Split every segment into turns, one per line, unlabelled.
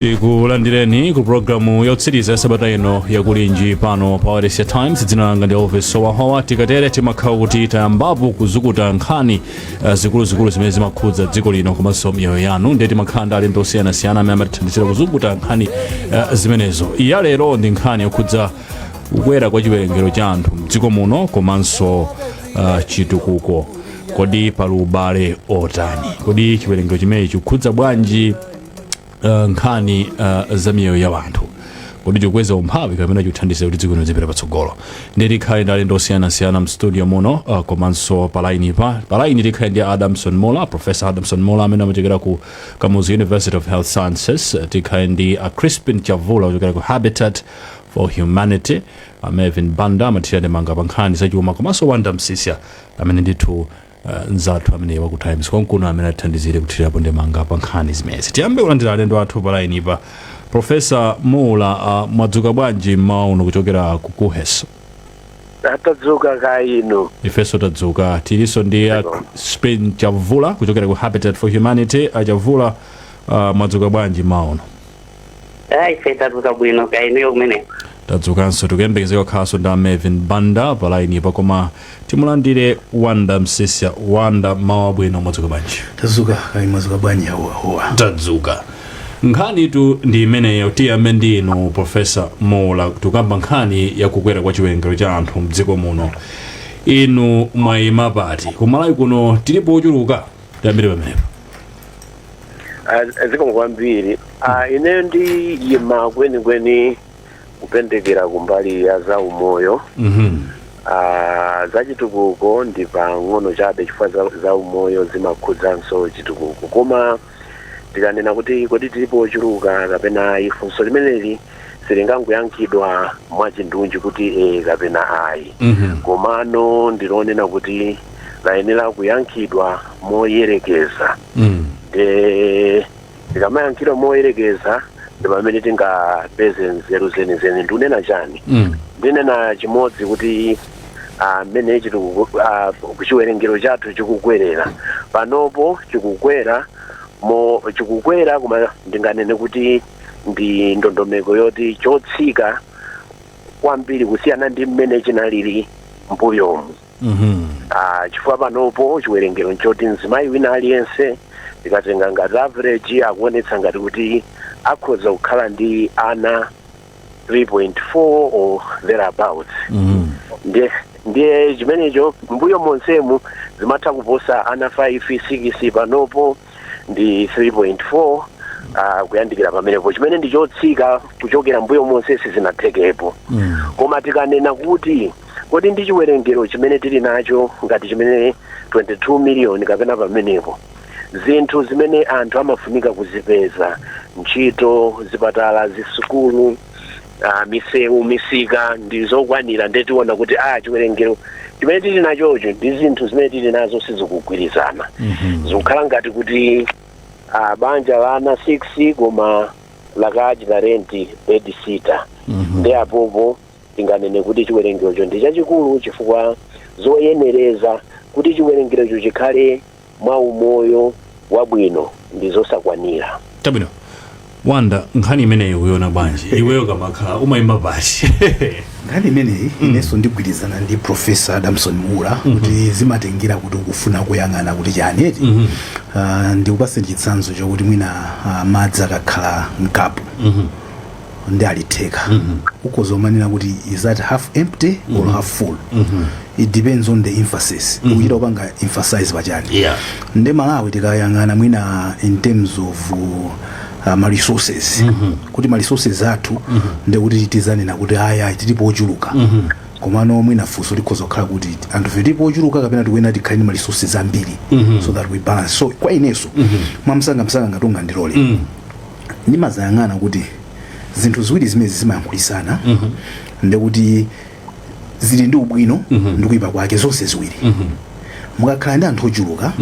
Tikulandireni ku programu yotsiriza ya sabata ino yakulinji pano pa Wailesi Times. Dzina langa ndi Elvis Sowahowa. Tikatere timakhala kuti tayambapo kuzukuta nkhani zikuluzikulu zimene zimakhudza dziko lino komanso miyoyo yanu. Ndiye timakhala ndi alendo osiyanasiyana amene amatithandizira kuzukuta nkhani zimenezo. Ya lero ndi nkhani yokhudza kukwera kwa chiwerengero cha anthu mdziko muno komanso chitukuko. Kodi pali ubale otani? Kodi chiwerengero chimenechi chikukhudza bwanji nkhani za miyoyo ya anthu? Kodi chikukweza umphawi kapena chikuthandiza kuti dziko lino lizipita patsogolo? Ndiye tikhale ndi alendo osiyanasiyana mstudio muno komanso pa line tikhale ndi Adamson Mulla, Professor Adamson Mulla, amene amachokera ku Kamuzu University of Health Sciences. Tikhale ndi Crispin Chavula kuchokera ku Habitat for Humanity, Melvin Banda amathira ndemanga pa nkhani zachuma, komanso Wanda Msisya amene ndithu mzathu amene waku Times konkuno amene atithandizire kuthirapo ndemanga pa nkhani zimenezi. Tiyambe kulandira alendo athu pa line pa. Professor Mulla, mwadzuka bwanji mmawa uno kuchokera ku KUHeS?
Tadzuka, kaya inu?
Ifenso tadzuka. Tilinso ndi Crispin Chavula kuchokera ku Habitat for Humanity. Achavula, mwadzuka bwanji mmawa uno?
Ayi, ife tadzuka bwino, kaya inuyo kumeneko?
Tadzukanso. Tikuyembekezeka kukhalanso ndi Melvin Banda pa line pa, koma timulandire Wanda Msisya. Wanda, mawa bwino, mwadzuka bwanji?
Tadzuka, kaya mwadzuka bwanji awahowa?
Tadzuka. Nkhanitu ndi imeneyo. Tiyambe ndi inu, Professor Mulla. Tukamba nkhani yakukwera kwa chiwerengero cha anthu mdziko muno. Inu mwayima pati? Kumalawi kuno tilipo ochuluka? Tiyambire pamenepo.
Zikomo kwambiri. Ineyo ndiyima kwenikweni kupendekera kumbali ya za umoyo. Za chitukuko ndi pang'ono chabe, chifukwa za umoyo zimakhudzanso chitukuko. Koma tikanena kuti kodi tilipo ochuluka kapena ayi, funso limeneli silingangoyankhidwa mwachindunji kuti e kapena ayi. Komano ndilonena kuti layenera kuyankhidwa moyerekeza. Tikamayankhidwa moyerekeza ndi pamene tingapeze nzeru zenizeni. Ndikunena chani? Ndinena chimodzi, kuti mmene chitukuko, chiwerengero chathu chikukwerera panopo, chikukwera mo chikukwera, koma ndinganene kuti ndi ndondomeko yoti chotsika kwambiri kusiyana ndi mmene chinalili mbuyomu. Chifukwa panopo chiwerengero nchoti mzimayi wina aliyense, tikatenga ngati average, akuonetsa ngati kuti akhoza kukhala ndi ana 3.4 or thereabouts. Ndiye chimenecho mbuyo monsemu zimatha kuposa ana 5, 6. Panopo ndi 3.4, kuyandikira pamenepo, chimene ndi chotsika kuchokera mbuyo monse sizinathekepo. Koma tikanena kuti kodi ndi chiwerengero chimene tili nacho ngati chimene 22 million kapena pamenepo, zinthu zimene anthu amafunika kuzipeza, ntchito, zipatala, zisukulu, misewu, misika, ndi zokwanira? Ndetiona kuti chiwerengero chimene tili nachocho ndi zinthu zimene tili nazo sizikugwirizana. Zikukhala ngati kuti banja la ana 6 koma lakachita rent bed sitter. Ndi apopo tinganene kuti chiwerengerocho ndi chachikulu, chifukwa zoyenereza kuti chiwerengerocho chikhale mwa umoyo wabwino ndi zosakwanira.
Chabwino. Wanda, nkhani imeneyi ukuiona bwanji iweyo? Kamakhala umayimba pati?
Nkhani imeneyi inenso ndigwirizana ndi Professor Adamson Mulla kuti zimatengera kuti ukufuna kuyang'ana kuti chani, eti? Ndikupatse chitsanzo chokuti mwina madzi akakhala mkapu ndi alitheka, ukhoza kumanena kuti is that half empty or half full? It depends on the emphasis ukuchita kupanga emphasize pachani. Ndi Malawi tikayang'ana mwina in terms of ma resources, kuti ma resources athu, ndikuti tizanena kuti aya tilipo ochuluka. Komano mwina funso likhoza kukhala kuti anthu fe tilipo ochuluka kapena tikuyenera tikhale ndi ma resources ambiri so that we balance. So kwa inenso, mwamsangamsanga, ngati ungandilole, ndimazayang'ana kuti zinthu ziwiri zimene zimayankhulisana, ndikuti zili ndi ubwino ndi kuyipa kwake zonse ziwiri. Mukakhala ndi anthu ochuluka,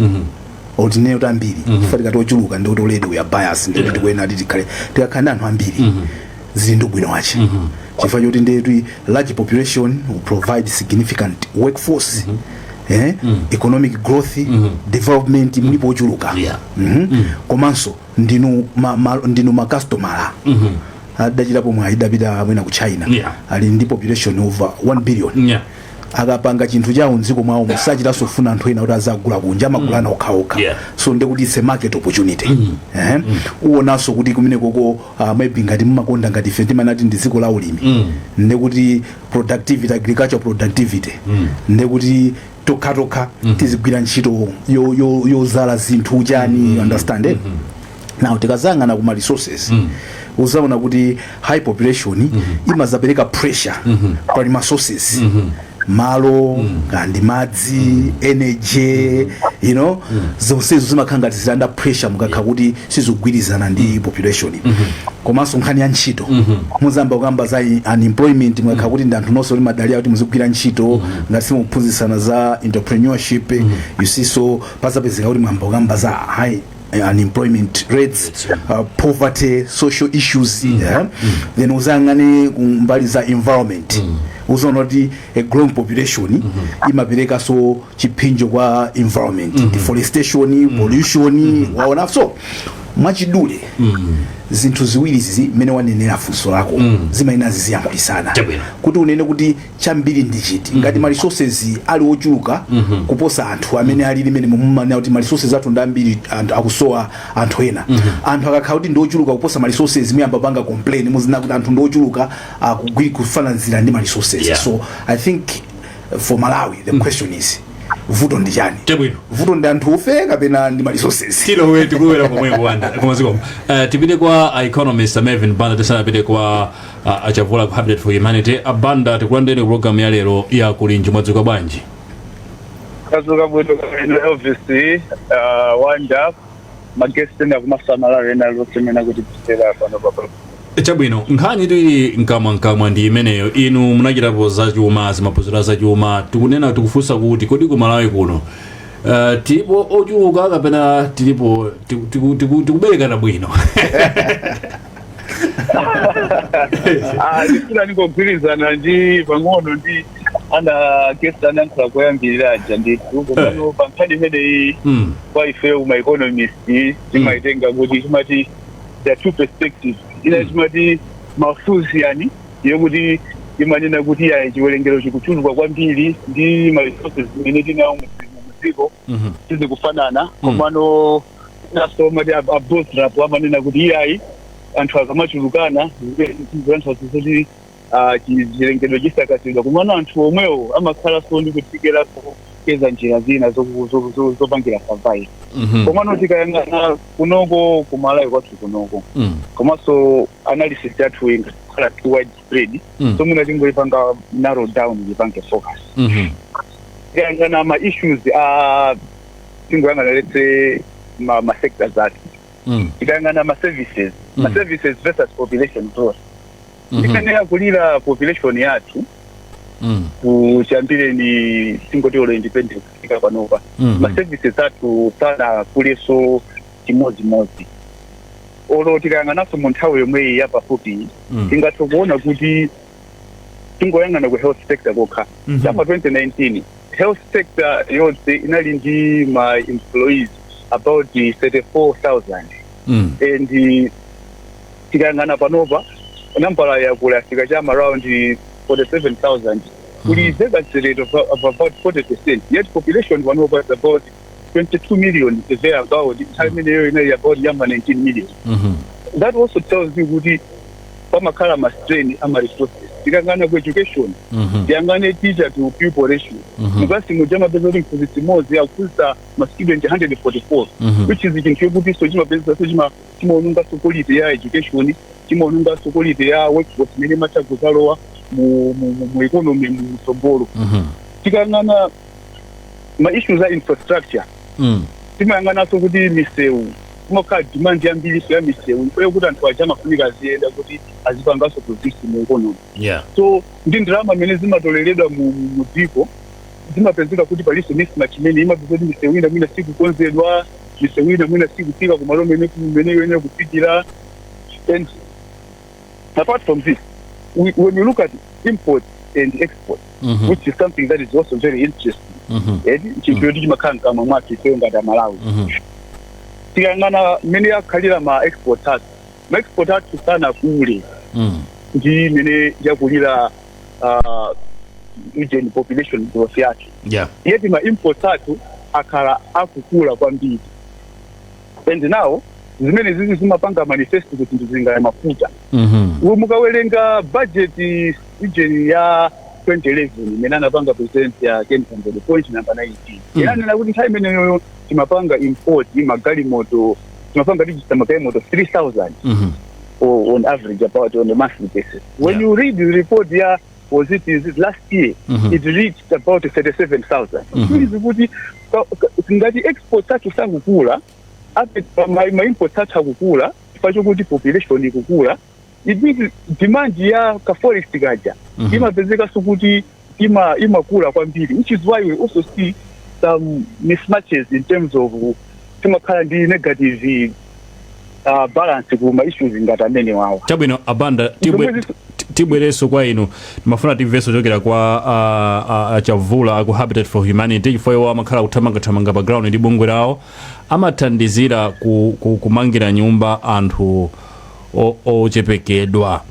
or tinene kuti ambiri, chifukwa tikati ochuluka ndikuti already we are biased, ndikuti tikuyenera kuti tikhale, tikakhala ndi anthu ambiri zili ndi ubwino wache, chifukwa choti ndetu large population will provide significant workforce. Economic growth, development, mulipo ochuluka. Komanso ndinu ndinu makastomala. Adachitapo mwayi, idapita mwina ku China, ali ndi population over 1 billion. Akapanga chinthu chawo mdziko mwawo, musachitanso kufuna anthu ena kuti azagula kunja, amagulana okhaokha. So ndekuti it's a market opportunity. Uwonanso kuti kumene koko maybe ngati mumakonda, ngati ife timanati ndi dziko la ulimi, ndekuti productivity, agricultural productivity, ndekuti tokhatokha tizigwira ntchito yozala zinthu chani, you understand, eh? Now tikazangana kuma resources, uzaona kuti high population imazapereka pressure pali ma sources, malo kandi madzi, energy, zonsezo zimakhala ngati zili under pressure mukakhala kuti sizigwirizana ndi population. Komanso nkhani ya ntchito, muzamba kukamba za unemployment mukakhala kuti ndi anthu nonse kuti madalira kuti muzigwira ntchito, ngati simuphunzitsana za entrepreneurship, you see. So pazapezeka kuti mwamba kukamba za high unemployment rates, poverty, social issues, yeah? Then uzayang'ane kumbali za environment, uzaona kuti a growing population imaperekanso chipsinjo kwa environment, deforestation, pollution, waona. So mwachidule, zinthu ziwiri izi mmene wanenera funso lako zimayenera ziziyankhulisana kuti unene kuti chambiri ndi chiti. Ngati ma resources ali ochuluka kuposa anthu amene ali limene mumanena kuti ma resources athu ndi ambiri, anthu akusowa, anthu ena, anthu akakhala kuti ndi ochuluka kuposa ma resources, muyamba panga complain, muzina kuti anthu ndi ochuluka akugwiri kufananizira ndi ma resources. So I think for Malawi the question is, vuto ndi chani? Vuto ndi anthu ufe kapena ndi ma resources?
Tilowe, tikulowera komweko wanda komaziko. Tipite kwa economist Melvin Banda tisanapite kwa Achavula ku Habitat for Humanity. Abanda, tikulandireni ku program ya lero ya Kulinji. Mwadzuka bwanji?
Kazuka bwino kapeno Elvis, wanda, ma guest ena kumasamala ena losemena kuti tisera pano papa.
Chabwino, nkhani tili mkamwa mkamwa ndi imeneyo. Inu munachitapo zachuma, zimaphunziro zachuma. Tikunena, tikufunsa kuti kodi ku Malawi kuno tilipo ochuluka kapena tilipo tikuberekana bwino?
Ndifuna ndingogwirizana ndi pang'ono ndi ana guest anayankhula koyambirira aja ndithu. Komano pa nkhani imeneyi, kwa ife uma economist timaitenga kuti timati there are two perspectives. Ina timati Malthusian, yokuti imanena kuti yayi, chiwerengero chikuchuluka kwambiri ndi ma resources imene tinawo mudziko sizikufanana. Komano naso mati a Boserup amanena kuti iyayi, anthu akamachulukana anthu kuti chilengedwe chisakazidwa. Komano anthu omwewo amakhalanso ndi kuthekeraso kupeza njira zina zopangira survive. Komano tikayang'ana kunoko kumalawi kwathu kunoko, komanso analysis yathu ingakhala too widespread, so mwina tingoipanga narrow down, ipange focus. Tikayang'ana ma issues a tingoyang'ana, let's say ma sectors athu, tikayang'ana ma services, ma services versus population growth, tikanena kulira population yathu kuchambire ni tingoti olo independence kufika panopa, ma services athu sanakuleso chimodzimodzi. Olo tikayang'ananso mu nthawi yomweyi yapafupi, tingathe kuona kuti tingoyang'ana ku health sector kokha, chapa 2019 health sector yonse inali ndi ma employees about 34,000, and tikayang'ana panopa nambala yakula yafika chama around 47,000. Kuli vacancy rate of about 40%, yet population panopa is about 22 million thereabout. Nthawi imeneyo inali about yamba 19 million. That also tells you kuti pamakhala ma strain ama resources. Tikayang'ana ku education, tiyang'ane teacher to pupil ratio. Muklasi muja mapeza kuti mphunzitsi mmodzi akuphunzitsa ma student 144, which is chinthu chokuti so chimapezesa so chimaononganso quality ya education, chimaononganso quality ya workforce imene imatha kuzalowa mu economy mu mtsogolo. Tikayang'ana ma issues a infrastructure, timayang'ananso kuti misewu, kumakhala demand yambiriso ya misewu ifeyo kuti anthu aja amafunika aziyenda kuti azipanganso produce mu economy. So ndi ndalama imene zimatoleredwa mu dziko zimapezeka kuti palinso mismatch imene imapeza kuti misewu ina mwina sikukonzedwa, misewu ina mwina sikufika kumalo mene yoyenera kufikira. And apart from this, when you look at import and export, which is something that is also very interesting, Eti chinthu choti chimakhala mkamwa mwathu ifeyo ngati Amalawi. Tikayang'ana mmene akhalira ma export athu, ma export athu sanakule ndi imene yakulira ujeni, population growth yathu, yet ma imports athu akhala akukula kwambiri. And now zimene zizi zimapanga manifest kuti zinthu zingaya mafuta. Mukawerenga budget ijeni ya 2011 imene anapanga present ya Ken Kambere, point number 19, inanena kuti nthawi imeneyoyo timapanga import magalimoto, timapanga register magalimoto 3000 or on average about on a monthly basis. When you read the report ya, was it, is it last year, it reached about 37,000. Means kuti ngati export athu sakukula, ape ma imports athu akukula chifukwa chokuti population ikukula, it means demand ya ka forex kaja imapezekanso kuti imakula kwambiri, which is why we also see some mismatches in terms of timakhala ndi negative balance ku ma issues ngati amene wawa.
Chabwino, abanda, tibwerenso kwa inu. Timafuna timvenso kuchokera kwa Chavula aku Habitat for Humanity, chifukwa iwo amakhala kuthamangathamanga pa ground ndi bungwe lawo, amathandizira kumangira nyumba anthu ochepekedwa.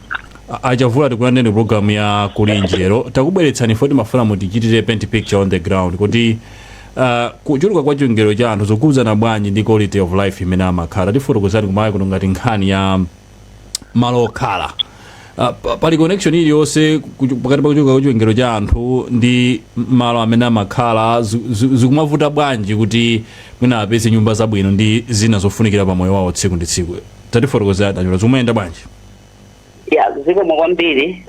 Achavula, tikulandeni program ya Kulinji lero. Takubweretsani fo timafuna mutichitire paint picture on the ground kuti kuchuluka kwa chiwerengero cha anthu zikukhudzana bwanji ndi quality of life imene amakhala. Tifotokozani kumalawi kuno ngati nkhani ya malo okhala, pali connection iliyonse pakati pa kuchuluka kwa chiwerengero cha anthu ndi malo amene amakhala? Zikumavuta bwanji kuti mwina apeze nyumba zabwino ndi zina zofunikira pa moyo wawo tsiku ndi tsiku? Tatifotokozera, Achavula, zikumayenda bwanji?
Ya, zikomo kwambiri.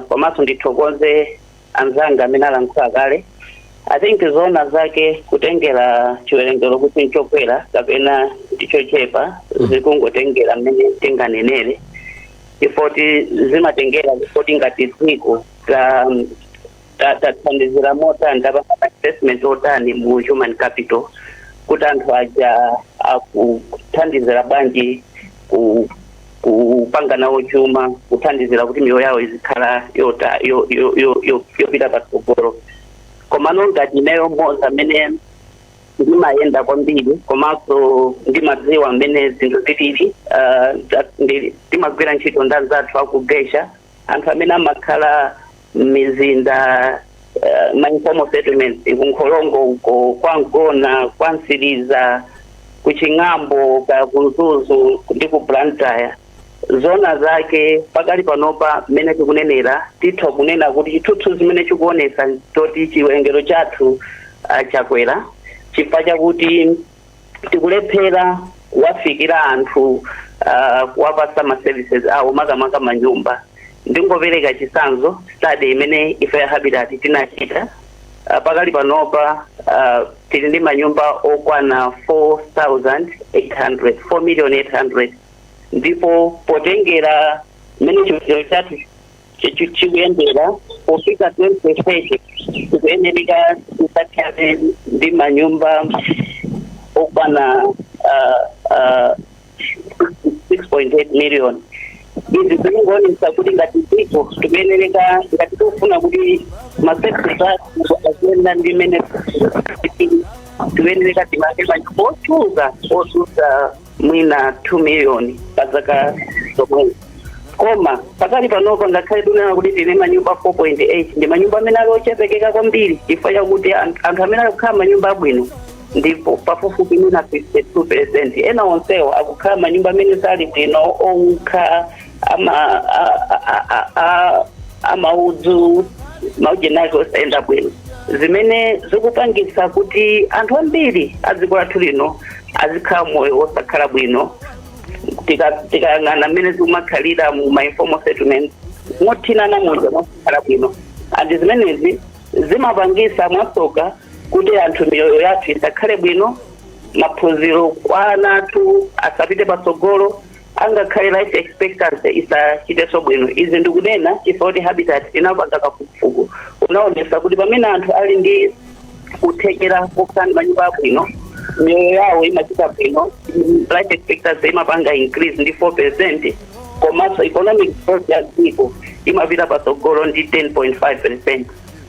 Komanso ndithokoze anzanga amene alankhula kale. I think zona zake kutengera chiwerengero kuti nchokwera kapena ndichochepa zikungotengera mmene tinganenere, ifoti zimatengera kuti ngati dziko tathandizira motani, tapanga investment otani mu human capital, kuti anthu aja akuthandizira bwanji kupanga nawo chuma, kuthandizira kuti miyoyo yawo izikhala yota yopita patsogolo. Komano ngati ineyo mmodzi amene ndimayenda kwambiri komanso ndimadziwa mmene zinthu zilili, ndimagwira ntchito ndi anzathu akugesha anthu amene amakhala m'mizinda, ma informal settlements, kunkholongo uko, kwa Mgona, kwa Msiriza, kuching'ambo, ka kuMzuzu ndi ku Blantyre. Zona zake pakali panopa mmene tikunenera, titha kunena kuti chithunzi zimene chikuonesa choti chiwerengero chathu chakwera chifukwa chakuti tikulephera kuwafikira anthu, kuwapasa ma services awo, makamaka manyumba. Ndingopereka chitsanzo, study imene ife ya Habitat tinachita, pakali panopa tili ndi manyumba okwana 4800, 4 million 800, ndipo potengera mmene chiwerengero chathu chikuyendera, pofika 2030 tikuyenereka tisakhale ndi manyumba okwana 6.8 million. Izi zikungoonesa kuti ngati dziko tikuyenereka, ngati tikufuna kuti ma sectors athu aziyenda ndi mmene tikuyenereka, timange manyumba ochuluka osusa mwina 2 million pa zaka zomwezi. Koma pakali panopa, ngakhale tinena kuti tili manyumba 4.8, ndi manyumba amene ali ochepekeka kwambiri, chifukwa chakuti anthu amene ali kukhala manyumba abwino ndipo pafupifupi mwina 52%. Ena onsewo akukhala manyumba amene sali bwino, owukha, ama amaudzu, maujeni ake osayenda bwino, zimene zikupangitsa kuti anthu ambiri a dziko lathu lino azikhala moyo wosakhala bwino. Tikayang'ana mmene zikumakhalira mu ma informal settlement, mothinana muja, mosakhala bwino, and zimenezi zimapangisa mwasoka kuti anthu miyoyo yathu isakhale bwino, maphunziro kwa ana athu asapite patsogolo, angakhale life expectancy isachitenso bwino. Izi ndikunena chifukwa kuti Habitat inapanga kafukufuku, unaonesa kuti pamene anthu ali ndi kuthekera kokhala ndi manyumba abwino, miyoyo yawo imachita bwino, life expectancy imapanga increase ndi 4%, komanso economic growth ya dziko imapita patsogolo ndi 10.5%.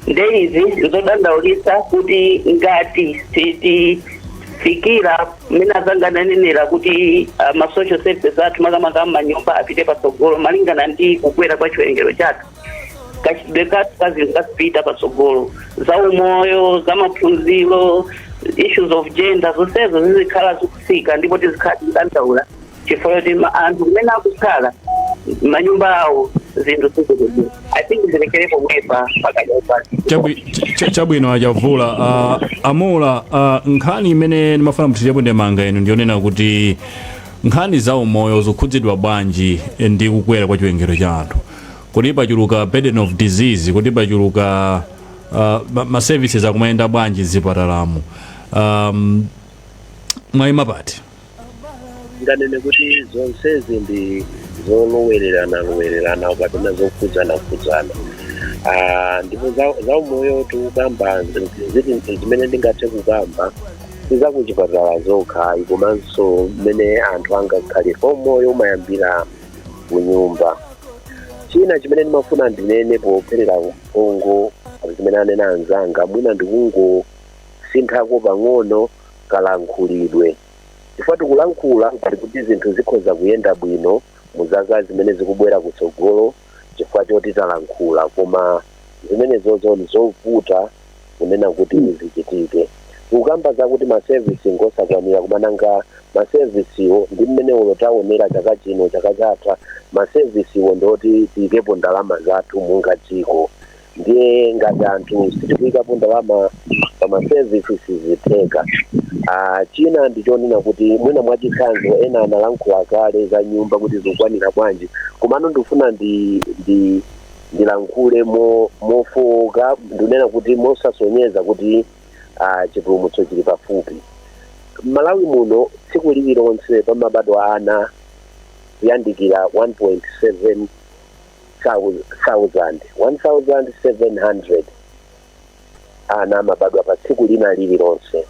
Nde izi nzodandaulitsa kuti ngati sitifikira mmene azangananenera kuti ma social services athu, makamaka m'manyumba, apite patsogolo malingana ndi kukwera kwa chiwerengero chathu, kachitidwe kathu kazinthu kazipita patsogolo, za umoyo, za maphunziro, issues of gender, zonsezo zizikhala zikutsika ndipo tizikhala tikudandaula chifukwa choti anthu kumene akukhala manyumba awo zinthu sizikubwera. I think zilekere pomwepa pakadya pa.
Chabwino, achavula. Amula, nkhani imene ndimafuna muthirepo ndemanga inu ndionena kuti nkhani za umoyo zikhudzidwa bwanji ndi kukwera kwa chiwerengero cha anthu? Kuti pachuluka burden of disease, kuti pachuluka ma services akumayenda bwanji zipatalamo? Mwayima pati?
Nganene kuti zonsezi ndi zolowererana lowererana kapena zokhudzana khudzana. Ndipo za umoyo tikukamba ziti zimene ndingathe kukamba sizakuchipatala zokha, komanso mmene anthu angakhale. Umoyo umayambira kunyumba. China chimene ndimafuna ndinene popherera mphongo zimene anena anzanga, mwina ndikungosinthako pang'ono kalankhulidwe, chifukwa tikulankhula ngati kuti zinthu zikhoza kuyenda bwino mu zaka zimene zikubwera kutsogolo chifukwa choti talankhula, koma zimenezozo ndizovuta kunena kuti zichitike. Tikukamba zakuti ma service ngosakwanira, kumananga ma service-wo ndi mmene ulo taonera chaka chino, chaka chatha, ma service-wo ndoti tiyikepo ndalama zathu munga dziko. Ndiye ngati anthu sitikuyikapo ndalama pa ma service, sizitheka. China ndichonena kuti mwina mwachitsanzo, ena analankhula kale za nyumba kuti zikukwanira bwanji, komano ndifuna ndi ndilankhule mofowoka, ndinena kuti mosasonyeza kuti chipulumutso chili pafupi. Malawi muno tsiku lililonse pamabadwa ana kuyandikira 1.7 thousand, 1700 ana amabadwa pa tsiku lina lililonse.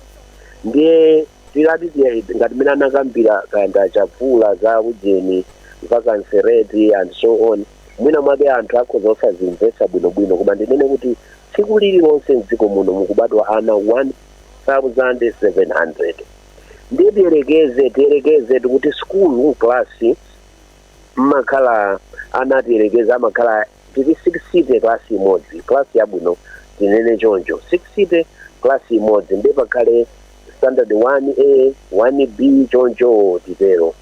Ndiye tilati ngati mmene anakambira kayanda chavula za ujeni, vacancy rate and so on, mwina mwake anthu akhoza osazimvetsa bwinobwino, koma ndinene kuti tsiku lililonse mdziko muno mukubadwa ana 1700. Ndiye tiyerekeze tikuti skulu klasi mmakhala ana, tiyerekeze amakhala tili 60 klasi imodzi, klasi yabwino tinene choncho, 60 klasi imodzi, ndiye pakhale standard 1A, 1B, choncho titero.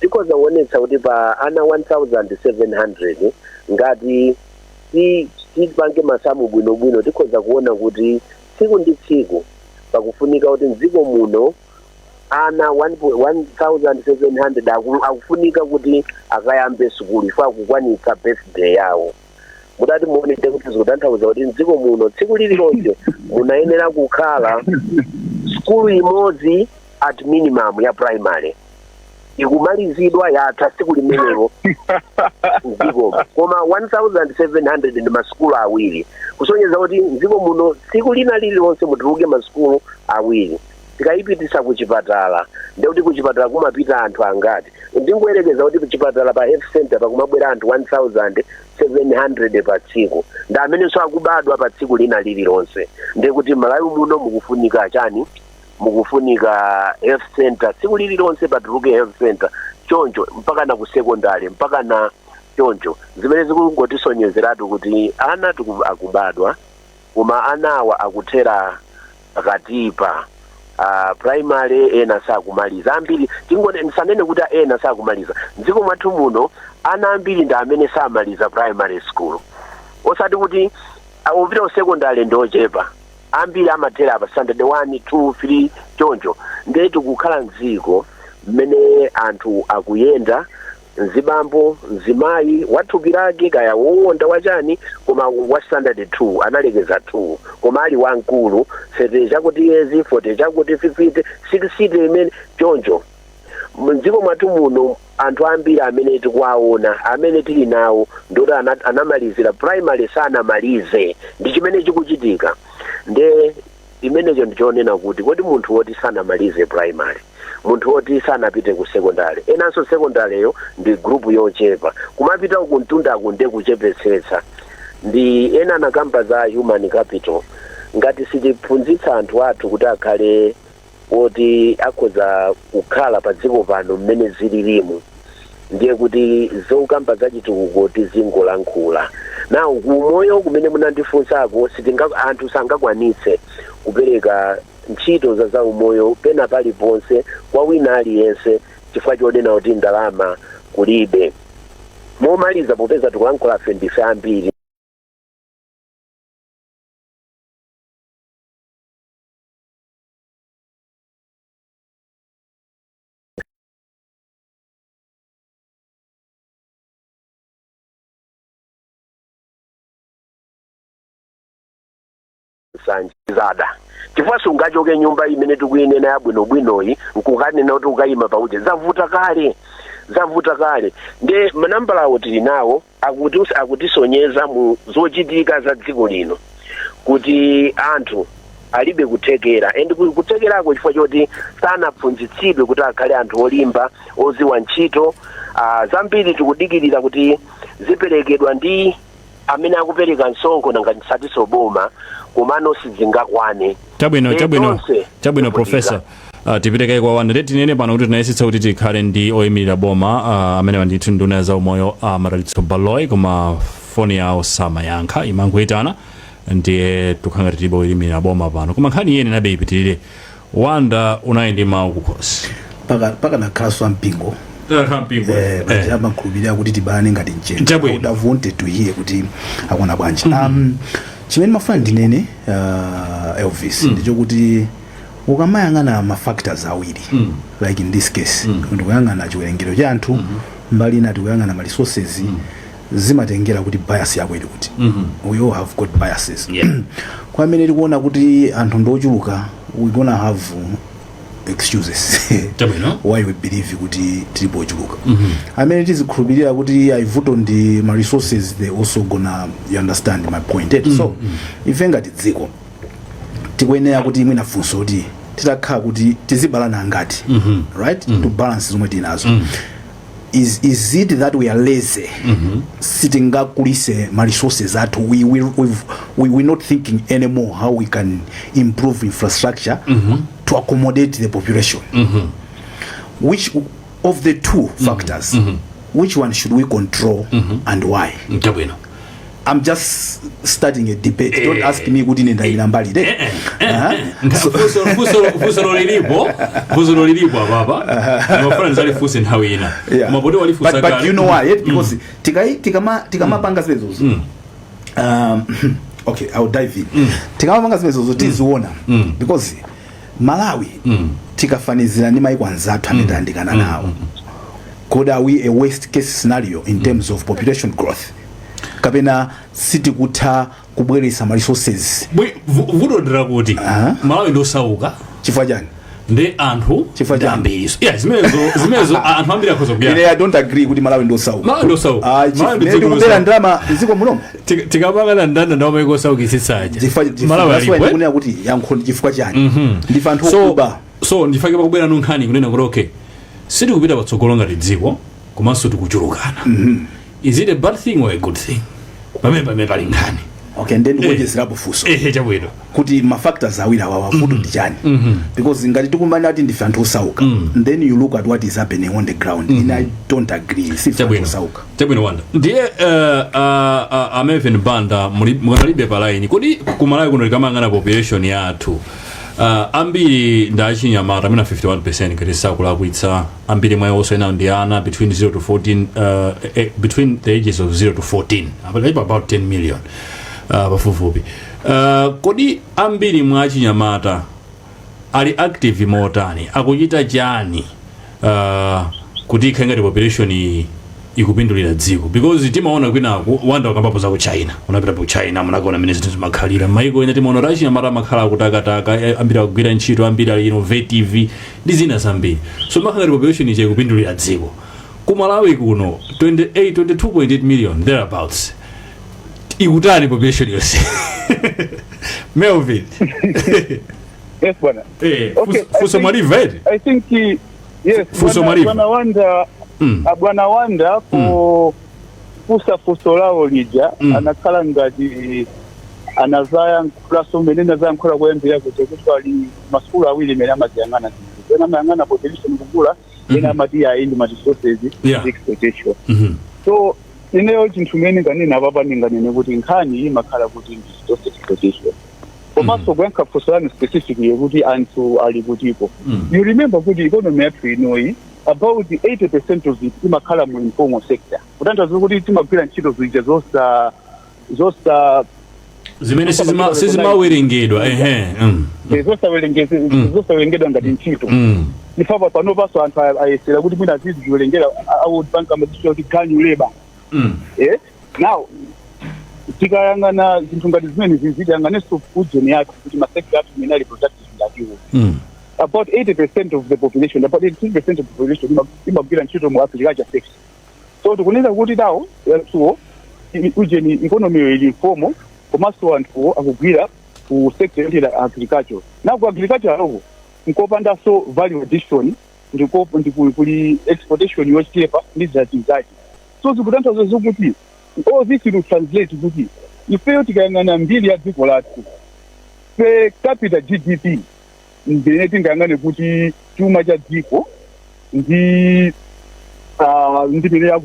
Tikhoza kuonetsa kuti pa ana 1700, ngati tipange masamu bwinobwino, tikhoza kuona kuti tsiku ndi tsiku pakufunika kuti mdziko muno ana 1700 akufunika kuti akayambe sukulu ifo akukwanitsa birthday yawo. Mudati muonete kuti zikutanthauza kuti mdziko muno tsiku lililonse munayenera kukhala sukulu imodzi at minimum ya primary ikumalizidwa, yatha tsiku limenelo mdzikomo, koma 1700 ndi masukulu awiri, kusonyeza kuti mdziko muno tsiku lina lililonse mutuluke masukulu awiri. Tikayipitisa kuchipatala, ndekuti kuchipatala kumapita anthu angati? Ndingoyerekeza kuti kuchipatala pa health center pakumabwera anthu 1700 pa tsiku, ndi amenenso akubadwa pa tsiku lina lililonse. Ndekuti Malawi muno mukufunika chani? Mukufunika health center tsiku lililonse patuluke health center, choncho mpaka na ku secondary, mpaka na choncho, zimene zikungotisonyezeratu kuti ana akubadwa, koma anawa akuthera pakatipa primary, ena sakumaliza ambiri. Tingone ndisanene kuti ena sakumaliza, mdziko mwathu muno ana ambiri ndi amene samaliza primary school, osati kuti akupita ku secondary ndi ochepa, ambiri amathera pa standard 1, 2, 3 choncho. Ndiye tikukhala mdziko mmene anthu akuyenda, mzibambo, mzimayi wathupi lake kaya wowonda wachani, koma wa standard 2, analekeza 2, koma ali wamkulu, 30 chakuti years, 40 chakuti, 50, 60 imene choncho. Mdziko mwathu muno anthu ambiri amene tikuwaona, amene tili nawo, ndoti anamalizira primary sanamalize. Ndi chimene chikuchitika. Nde imenecho ndichonena kuti kodi munthu woti sanamalize primary, munthu woti sanapite ku secondary, enanso secondary yo ndi group yochepa, kumapita uku mtundaku nde kuchepetsetsa. Ndi ena anakamba za human capital. Ngati sitiphunzitsa anthu athu kuti akhale woti akhoza kukhala pa dziko pano mmene zililimu, ndiye kuti zokamba zachitukuko tizingolankhula nawo. Kumoyo kumene munandifunsako, sitinga anthu sangakwanitse kupereka ntchito za zaumoyo pena paliponse kwa wina aliyense, chifukwa chonena kuti ndalama kulibe. Momaliza, popeza tikulankhula fe ndife ambiri, nsanje zada, chifukwa sungachoke nyumba imene tikuyinena yabwinobwinoyi nkukanena kuti ukayima pauje. Zavuta kale, zavuta kale. Nde manambalawo tili nawo, akutisonyeza mu zochitika za dziko lino kuti anthu alibe kuthekera, and kuthekerako chifukwa choti sanaphunzitsidwe kuti akhale anthu olimba, oziwa ntchito. Zambiri tikudikirira kuti ziperekedwa ndi amene akupereka msonkho, nanga nsatiso boma, komano sizingakwane.
Chabwino. Chabwino.
Tonse
Chabwino.
tikuvutika.
Profesa, tipitekayi kwa Wanda. Tinene pano kuti tinayesetsa kuti tikhale ndi oyimirira boma, amene ndithu nduna ya zaumoyo, Madalitso Baloyi, koma foni yawo samayankha, imangoyitana. Ndiye tikukhala ngati tilibe oyimirira boma pano, koma nkhani iyene nabe ipitirire. Wanda, unali ndi mawu kukhosi.
Pakanakhalanso ampingo.
Mpingo.
Amakhulupirira kuti tibalane ngati mchenga.
Chabwino.
I would have wanted to hear kuti akuona bwanji. Chimene mafuna ndinene, Elvis, ndichokuti ukamayang'ana ma factors awiri, like in this case ndikuyang'ana chiwerengero cha anthu, mbali ina tikuyang'ana ma resources, zimatengera kuti bias yako ili kuti. We all have got biases. Kwa amene tikuona kuti anthu ndiochuluka, we gonna have excuses why we believe kuti tilipo ochuluka. Amene tizikhulupirira kuti ayivuto ndi ma resources, they also gonna, you understand my point, eh? So ife ngati dziko tikuyenera kuti mwina funso kuti titakhala kuti tizibalana angati, right, to balance zomwe tinazo. Is it that we are lazy, sitingakulise ma resources athu, we're not thinking anymore how we can improve infrastructure to accommodate the population? Which of the two factors, which one should we control and why?
Chabwino.
I'm just starting a debate. Don't ask me kuti ine ndayina mbali de.
Funso lilipo apapa, ndimafuna ndizalifunse nthawi ina. Koma poti walifunsa
But
kale.
you know why? Because tikamapanga zimenezozo, okay, I'll dive in. Tikamapanga zimenezozo tiziona, because Malawi tikafanizira ndi maiko anzathu amene tayandikana nawo, kodi are we a worst case scenario in terms of population growth, kapena sitikutha kubweretsa ma resources?
Vuto ndirakuti Malawi ndosauka.
Chifukwa chani?
Ndi anthu
Chifukwa
ndi
chani?
ambiri. Yeah, zimenezo anthu ambiri akhoza
Ine
kuyana.
I don't agree kuti Malawi ndosauka.
Malawi ndosauka.
Ah,
Malawi ndi
chifukwa
dziko
tikubera
losauka.
ndalama mdziko munomo.
Tikapangana ndanda ndawo maiko osaukitsitsaja. Malawi
That's why
alipo, eh?
ndikunena kuti yankho ndi chifukwa chani ndife anthu
So
okuba.
So ndifake pakubwera nkhani kunena kuti okay, sitikupita patsogolo ngati dziko, komanso tikuchulukana. Is it a bad thing or a good thing? Pamene pali nkhani.
Okay, then ndikuonjezerapo funso
Ehe, chabwino.
kuti ma factors awiri awawa, vuto ndi chani? Because ngati tikumana kuti ndife anthu osauka, then you look at what is happening on the ground. And I don't agree, sife anthu osauka.
Chabwino, Wanda. Ndiye a Melvin Banda, mukanalibe pa line. Kodi kumalawi kuno tikamayang'ana population yathu, ambiri ndi achinyamata amene 51% ngati sakulakwitsa, ambiri mwa iwonso ena ndi ana between 0 to 14, between the ages of 0 to 14, about 10 million, pafupifupi. Kodi ambiri mwa achinyamata ali active motani, akuchita chani kuti ikhale ngati population iyi ikupindulira dziko? Because timaona kwinaku, Wanda wakambapo za ku China, unapita ku China, munakaona mmene zinthu zimakhalira. Maiko ena timaona kuti achinyamata amakhala akutakataka, ambiri akugwira ntchito, ambiri ali innovative ndi zina zambiri. So makhala ngati population ija ikupindulira dziko. Ku Malawi kuno 28, 22.8 million thereabouts, ikutani population yonse, Melvin?
Yes, bwana. Okay,
Funso mwaliva eti?
I think yes.
Funso
Bwana,
mwaliva.
Bwana Wanda, bwana Wanda po Pofunsa funso lawo lija, anakhala ngati anazayankhulaso mmene nazayankhula kuyambira kuja kuti pali masukulu awiri imene amaziyang'ana zinthu. Ena amayang'ana population kukula, ena amati ayi, ndi ma resources exploitation. So ineyo chinthu imene nganene apapa, ndinganene kuti nkhani imakhala kuti ndi resource exploitation. Komanso kuyankha funso lanu specific yokuti anthu ali kutiko, you remember kuti economy yathu inoyi, about 80% of it imakhala mu informal sector, kutanthauza kuti timagwira ntchito zija zosa zosa
zimene sizimawerengedwa, ehe.
Zosawerengedwa ngati ntchito. Ifapa panopanso anthu ayesera kuti mwina aziziwerengera, a World Bank amazitchula kuti manual labor. Now tikayang'ana zinthu ngati zimene zizi, tiyang'anenso ujeni yathu kuti ma sector athu imene ali productive ngatiwo, about 80% of the population, about 83% of the population imagwira ntchito mu agriculture sector. So tikunena kuti nawo anthuwo, ujeni, economy ili informal, komanso anthuwo akugwira ku sector yotira agriculture. Now ku agriculture aloko nkopandanso value addition, ndiko kuli exportation yochepa ndi zati. So zikutanthauza zokuti all this will translate kuti ifeyo tikayang'ana mbiri ya dziko lathu, per capita GDP, ndine tingayang'ane kuti chuma cha dziko ndi ndimene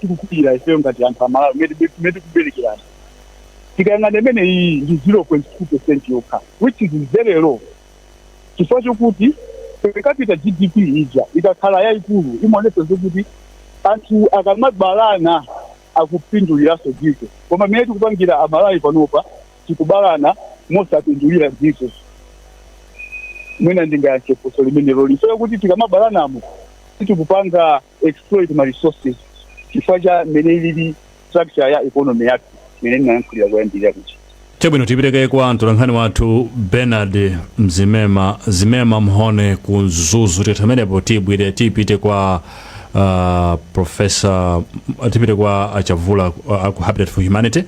tikukulira ifeyo ngati anthu Amalawi, mmene tikuberekerana, tikayang'ana imene iyi ndi 0.2% yokha, which is very low, chifukwa chokuti per capita GDP ija ikakhala yayikulu imaonetsa zokuti anthu akamabalana akupinduliranso dziko. Koma mmene tikupangira Amalawi panopa, tikubalana mosapindulira dziko. Mwina ndingayankhe funso limenelo lisoya kuti tikamabalanamo sitikupanga exploit ma resources chifukwa cha mmene ilili structure ya economy yathu, mmene ndinayankhulira kuyambirira kuti.
Chabwino, tipereke kwa mtolankhani wathu Bernard Mzimema, Zimema Mhone ku Mzuzu. Titamenepo tibwire tipite kwa professor, tipite kwa Achavula ku Habitat for Humanity.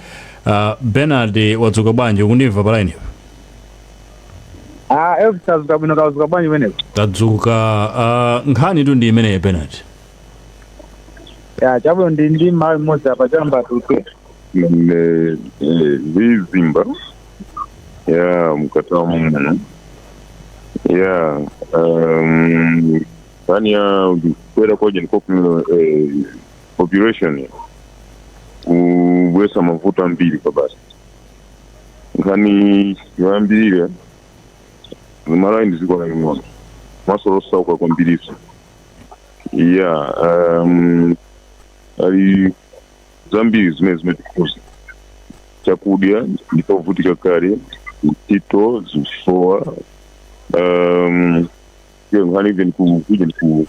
Bernard, wadzuka bwanji? Ukundimva pa line?
Ah, Elvis, tadzuka bwino. Kadzuka bwanji kumeneko?
Tadzuka. Nkhani tu ndi imeneyi, Bernard.
Ya, chabwino, ndi malo mmodzi apa chamba tutu.
Ne vizimba ya mkataba muno ya nkhani ya kukwera kwa population kubwesa mavuto ambiri kabasi. Nkhani yoyambirira, Malawi ndi dziko laling'ono maso losauka kwambiriso ya ali zambiri zimene zimatikhuza. Chakudya ndipovutika kale, ntchito zikusowa, nkhani even ku even ku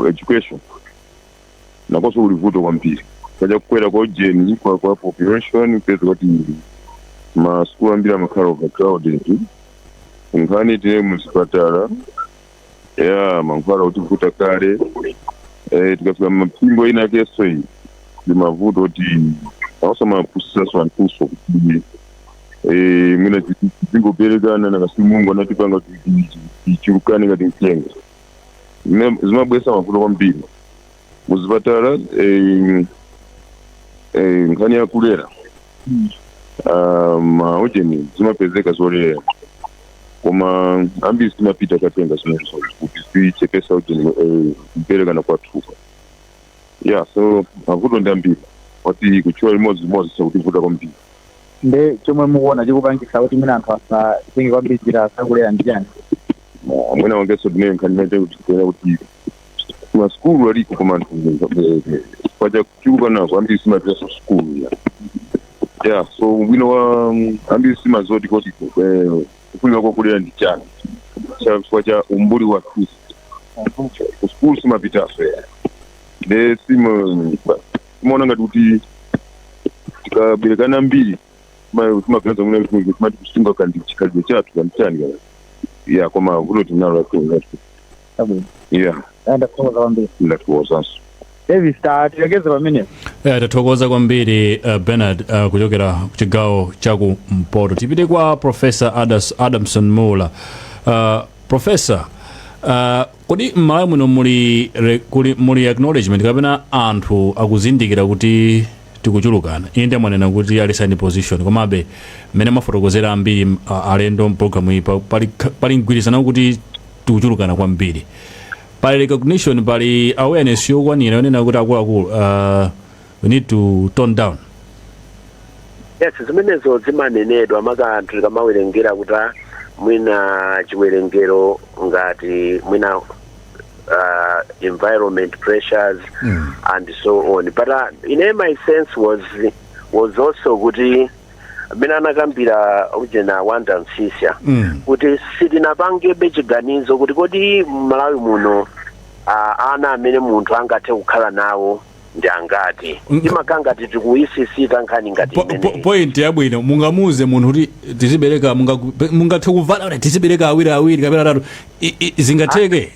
education nakonso kuli vuto kwambiri kacha kukwera kwa ujeni kwa population. Peza kuti masukulu ambiri amakhala overcrowded. Nkhani tine muzipatala ya mankhwala kutivuta kale. Tikafika mapingo ina akenso iyi ndi mavuto kuti awasamaphunzitsaso anthuso kuti mwina zingoberekana nakasi Mulungu anatipanga kuti tichulukane ngati mtengo. Zimabwesa mavuto kwambiri muzipatala. Nkhani yakulera, maujeni zimapezeka zolera, koma ambiri simapita katenga zimenezo kuti zichepesa ujeni, kuberekana kwathuka ya. So mavuto ndi ambiri wati kutchula limodzi limodzi sakutivuta kwambiri.
Nde chomwe mukuona chikupangisa kuti mwina anthu asatenge kwambiri njira zakulera ndi chani?
Mwina wangeso timene nkhani imene kuti kuona kuti masukulu aliko, koma anthu kwacha kuchuluka nako ambiri simapitaso sukulu ya. So ubwino wa ambiri simazoti kuti kufunika kwakulera ndi chani, chifukwa cha umbuli wathu kusukulu simapitaso ya. Nde simaona ngati kuti tikaberekana mbiri timaganiza mwina kuti timati kusunga kandi chikhalidwe chathu kandi chani kana ya, koma vuto tinalo lathu.
Chabwino.
Ya.
Ndathokoza kwambiri.
Ndathokozanso.
Davis, tilekeze pamenepo.
Tathokoza kwambiri Bernard kuchokera kuchigawo chakumpoto. Tipite kwa Professor Adamson Mula. Professor, kodi m'Malawi muno muli acknowledgement kapena anthu akuzindikira kuti Tikuchulukana. Inde, mwanena kuti alisani position, komabe mmene mafotokozera ambiri alendo mpulogalamu iyi, pali mgwirizano kuti tikuchulukana kwambiri. Pali recognition, pali awareness yokwanira yonena kuti akuluakulu, we need to tone down?
Yes, zimenezo zimanenedwa, maka anthu tikamawerengera kuti mwina chiwerengero ngati mwina environment pressures and so on, but in my sense was also kuti mmene anakambira ujena Wanda Msisya kuti sitinapangebe chiganizo kuti kodi Malawi muno ana amene munthu angathe kukhala nawo ndi angati. Timakhala ngati tikuyisisita nkhani ngati imeneyi.
Point yabwino. Mungamuze munthu kuti tizibereka, mungathe kuvala kuti tizibereka awiri awiri kapena atatu, zingatheke?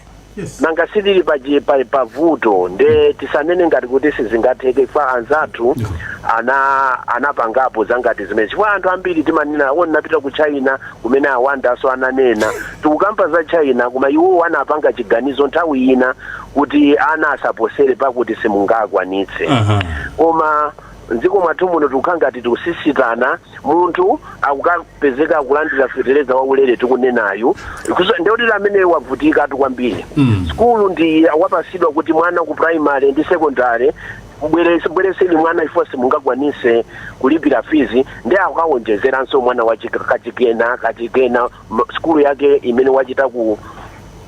Nanga sitili pavuto, nde tisanene ngati kuti sizingatheke fa anzathu anapangapo zangati zimene, chifukwa anthu ambiri timanena awo napita ku China kumene awandaso ananena, tikukamba za China, koma iwo anapanga chiganizo nthawi ina kuti ana asaposere pakuti simungakwanitse. Koma mdziko mwathu muno tikukhala ngati tikusisitana. Munthu akukapezeka akulandira fetereza waulere tikunenayu, ndikuti amene wavutika atu kwambiri. Skulu ndi wapasidwa kuti mwana ku primary ndi secondary, bwereseni mwana ifo simungakwanise kulipira fees, ndi akawonjezeranso mwana kachikena kachikena skulu yake imene wachita ku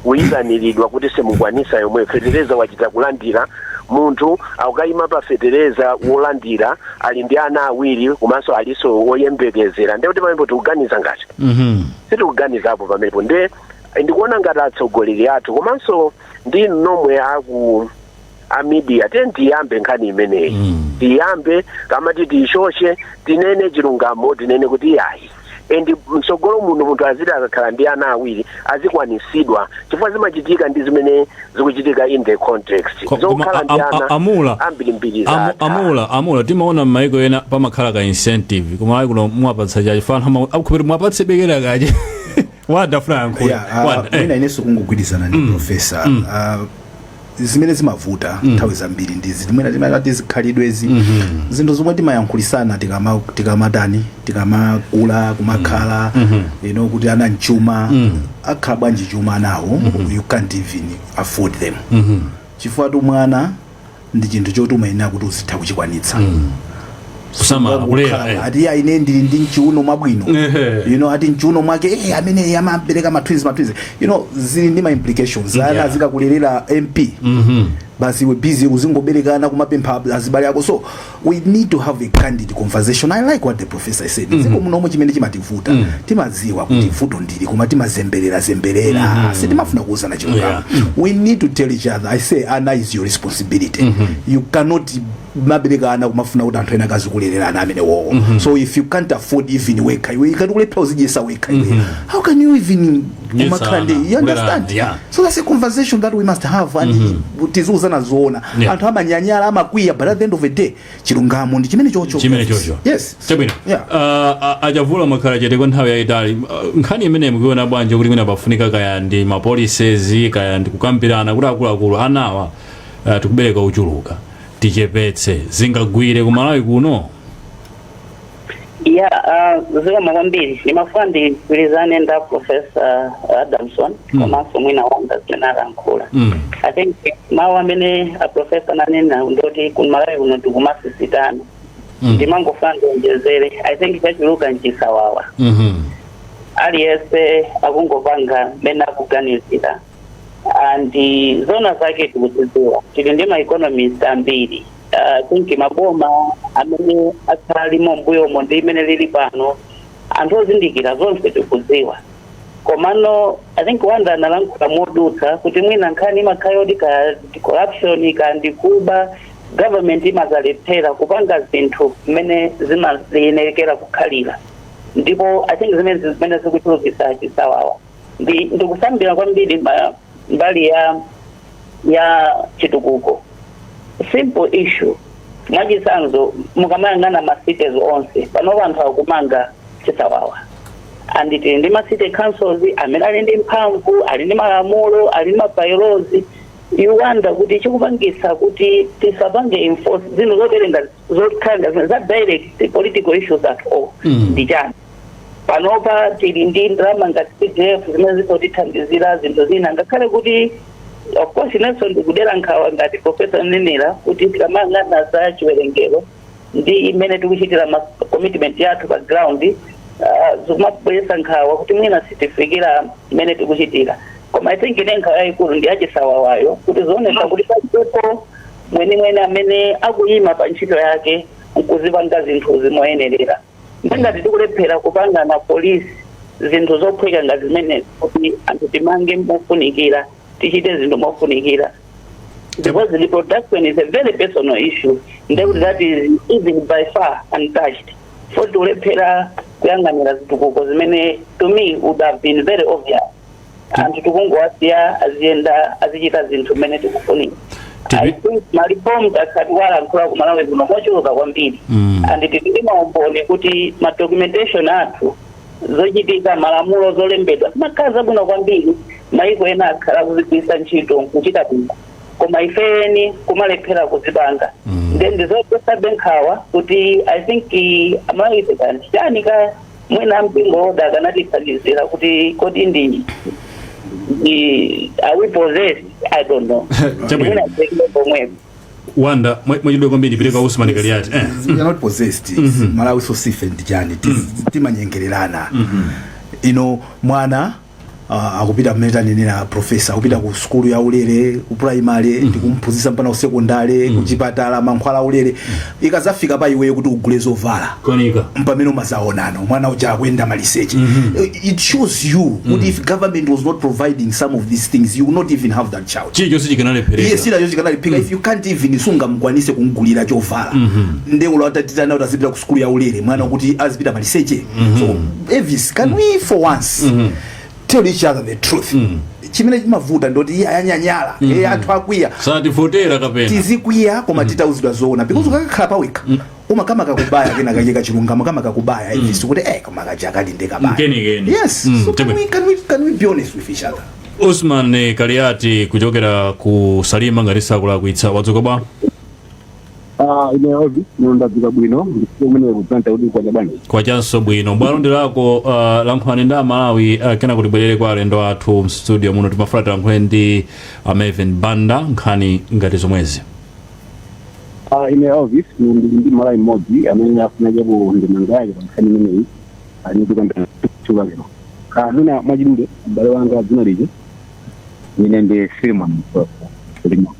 kuyitaniridwa kuti simukwanisa, yomwe fetereza wachita kulandira. Munthu akukayima pa fetereza wolandira, ali ndi ana awiri komanso aliso woyembekezera, ndiye kuti pamenepo tikuganiza ngati sitikuganizapo pamenepo. Nde ndikuona ngati atsogoleri athu komanso ndi nomwe aku a media, tiye tiyambe nkhani imeneyi. Tiyambe kamati tiyishoshe, tinene chilungamo, tinene kuti yayi, and mtsogolo muno munthu aziti akakhala ndi ana awiri azikwanisidwa, chifukwa zimachitika ndi zimene zikuchitika in the context
Koma
zokhala ndi ana
amula
ambirimbiri zatha.
Amula, timaona m'maiko ena pamakhala ka incentive, koma ayi, kuno mwapatsa chachifana akupita mwapatse bekera kache wadafuna yankhula.
Yeah,
Wanda,
mwina inenso kungogwirizana ndi professor. Zimene zimavuta nthawi zambiri ndizi mwina timati zikhalidwezi, zinthu zomwe timayankhulisana tikamatani, tikamakula, kumakhala kuti ana mchuma akhala bwanji chuma anawo, you can't even afford them, chifukwa tu mwana ndi chinthu choti umayenera kuti uzitha kuchikwanitsa.
Kusamala, kulera.
Ati ya, ine ndili ndi mchiuno mwabwino. Ati mchiuno mwake amene amabereka ma twins, ma twins, zili ndi ma implications. Ana azikakulerera MP, basi iwe busy uzingoberekana, kumapempha azibale ako. So we need to have a candid conversation. I like what the professor said. Dziko munomwe chimene chimativuta, timadziwa kuti vuto ndili, koma timazemberera zemberera, sitimafuna kuuzana chilungamo. We need to tell each other. I say ana is your responsibility. You cannot mabereka ana kumafuna kuti anthu ena akazikulerera ana amene wowo. So if you can't afford even wekha, iwe ikati kulephera uzidyesa wekha iwe, how can you even kumakhala ndi, you understand?
Yeah.
So that's a conversation that we must have and tiziuzana zoona. Anthu amanyanyala, amakwiya, but at the end of the day chilungamo ndi chimene chocho.
Chimene chocho.
Yes.
Chabwino.
Yeah.
Achavula makhala chete kwa nthawi yayitali. Nkhani imene mukuiona bwanji, kuti mwina pafunika kaya ndi ma policies, kaya ndi kukambirana kuti akuluakulu, anawa tikubereka uchuluka, tichepetse, zingagwire kumalawi kuno?
Ya, zikomo kwambiri. Ndimafuna ndigwirizane nda Professor Adamson komanso mwina Wanda zimene alankhula. I think mawu amene a professor nanena ndoti ku Malawi kuno tikumasisitana. Ndimangofuna ndionjezere, I think chachuluka nchisawawa. Aliyense akungopanga mmene akuganizira, and zona zake tikuzidziwa, tili ndi ma economist ambiri. I think maboma amene akhalimo mbuyomo ndi imene lili pano, anthu ozindikira zonse tikudziwa. Komano I think Wanda analankhula modutsa kuti mwina nkhani imakhala yoti ka ndi corruption, ka ndi kuba, government imazalephera kupanga zinthu mmene zimayenekera kukhalira. Ndipo I think zimene zikuchulukitsa chisawawa ndi ndikusambira kwambiri mbali ya chitukuko. Simple issue, mwachitsanzo, mukamayang'ana ma cities onse pano, anthu akumanga chisawawa, and tili ndi ma city councils amene ali ndi mphamvu, ali ndi malamulo, ali ndi ma bylaws. You wonder kuti chikupangisa kuti tisapange enforce zinthu zoterenga zokhala za direct political issues at all ndi chani? Panopa tili ndi ndalama ngati CDF zimene zikotithandizira zinthu zina, ngakhale kuti of course inenso ndikudera nkhawa ngati Professor Nenera kuti tikamayang'ana za chiwerengero ndi imene tikuchitira ma commitment yathu pa ground, zikumabweretsa nkhawa kuti mwina sitifikira imene tikuchitira. Koma I think ine nkhawa yayikulu ndi yachisawawayo, kuti zionetsa kuti palipo mwenimweni amene akuyima pa ntchito yake nkuzipanga zinthu zimoyenerera. Ngati tikulephera kupanga na polisi zinthu zophweka ngati zimenezi, kuti anthu timange mofunikira, tichite zinthu mofunikira, because reproduction is a very personal issue, ndekuti that is even by far untouched, for tikulephera kuyang'anira zitukuko zimene to me would have been very obvious. Anthu tikungowasiya aziyenda, azichita zinthu mmene tikufunira. I think ma reforms akhati walankhula ku Malawi kuno mochuluka kwambiri and tili maumboni kuti ma documentation athu, zochitika, malamulo, zolembedwa zimakhala zabwino kwambiri. Maiko ena akhala kuzigwiritsa ntchito nkuchita bwino, koma ifeni kumalephera kuzipanga. Then ndizopesabe nkhawa kuti I think Amalawi kanti chani ka mwina mpingo oda akanatithandizira kuti kodi ndi are we possessed? I don't know.
Chabwino.
Mwina tekile pomwepo.
Wanda, mwachidwe kwambiri, pereka Usman Kaliati.
We are not possessed. Malawi so sife ndi chani, timanyengererana. Ino mwana akupita, mmene tanenera professor, akupita ku sukulu ya ulere ku primary, ndikumphunzitsa mpaka ku sekondari, kuchipatala mankhwala ulere. Ikazafika pa iweyo kuti ugule zovala,
konika
mpamene umazaonano mwana uja akuyenda maliseche. It shows you kuti if government was not providing some of these things, you will not even have that child.
Chilichonse chikanalephera.
Yes, chinacho chikanaliphika. If you can't even, sungamkwanise kumgulira chovala, ndeulo atatitana kuti azipita ku sukulu ya ulere, mwana kuti azipita maliseche. So Elvis, can we for once tell each other the truth? Chimene chimavuta ndoti iye ayanyanyala, iye anthu akwiya.
Sativotera kapena
Tizikwiya, koma titauzidwa zoona, because ukakakhala pawekha umakama kakubaya kena kacheka chilungamo kama kakubaya, Elvis, kuti koma kaja kalinde kabaya.
Mkenikeni.
Yes. So can we be honest with each other?
Usman Kaliati kuchokera ku Salima, ngati sakulakwitsa, wadzuka bwa?
Ah, ine Ovi, ndadzuka bwino, ndikumene kudzanta kuti kwacha bwanji?
Kwachanso bwino. Bwalo ndi lako, lankhulani ndi Amalawi, kena kuti bwerere kwa alendo athu mstudio muno. Timafuna tilankhule ndi Melvin Banda nkhani ngati zomwezi.
Ah, ine Elvis, ndili ndi Malawi mmodzi amene afuna chapo ndemanga yake pa nkhani imeneyi ali tikambira lero. Ah, mwina mwachidule, m'bale wanga, dzina liji ine ndi Filimon Limo.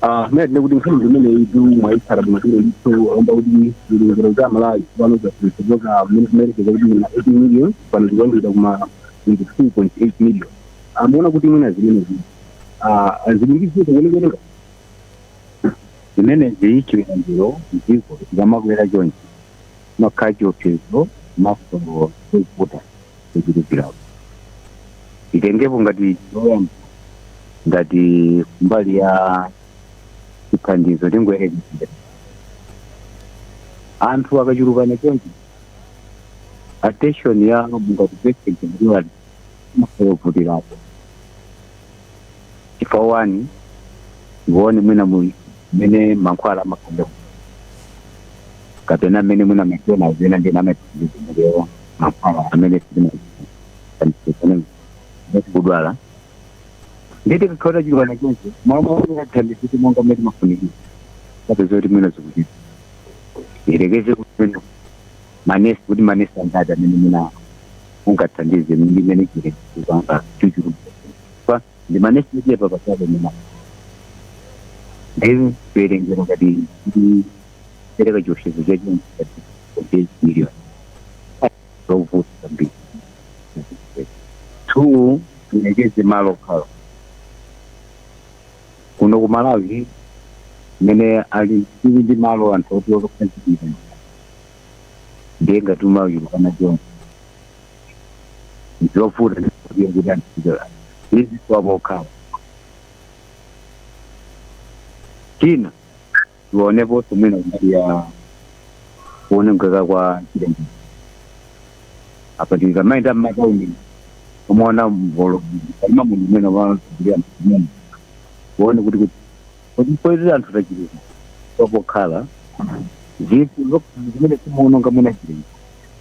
Ah, mene tine kuti nkhani zimeneyi tu mwayitsata bwino bwino ndithu, alomba kuti zilengero za Malawi pano zakuchoka mmene timayerekeza kuti mwina 80 million, pano tikuyambira kuma 22.8 million. Amuona kuti mwina zimenezi zili ndi kuonekera
Zimenezi, chiwerengero mdziko chikamakwera chonchi, makhala chiopsezo maso zovuta zochulukirapo. Itengepo ngati choyamba, ngati kumbali ya chithandizo, tingoyerekezera anthu akachulukana chonchi, attention ya ngati president ndiwali imakhala chifukwa wani ndione mwina mu mmene mankhwala amakhalira kapena mmene mwina matenda azena ndena amathandiza mankhwala amene kudwala. Nditi kakhala chulukana choncho, mwamwe monga mmene timafunikira, kapeza kuti mwina zikuchita irekeze kuti manesi, kuti manesi angati amene mwina ungathandize mmene chilenganga chuchuluka, ndi manesi ochepa pachabe mwina ndi chiwerengero ngati kuti pereka chiopsezo chacho million, zovuta kwambiri. Two, tirekeze malo okhala kuno ku Malawi mmene ali tili ndi malo anthu oti okhazikika, ndiye ngati umachulukana choncho zovuta kuti anthu izi wapo okhala. China tioneponso mwina kumbali ya kuonongeka kwa chilengedwe. Apa tikamaenda mmatauni, umaona mvolo kalima munthu mwina wakulia. Kuone kuti poyerera anthu tachuluka, pokhala zinthu zimene simuononga mwina chilengedwe,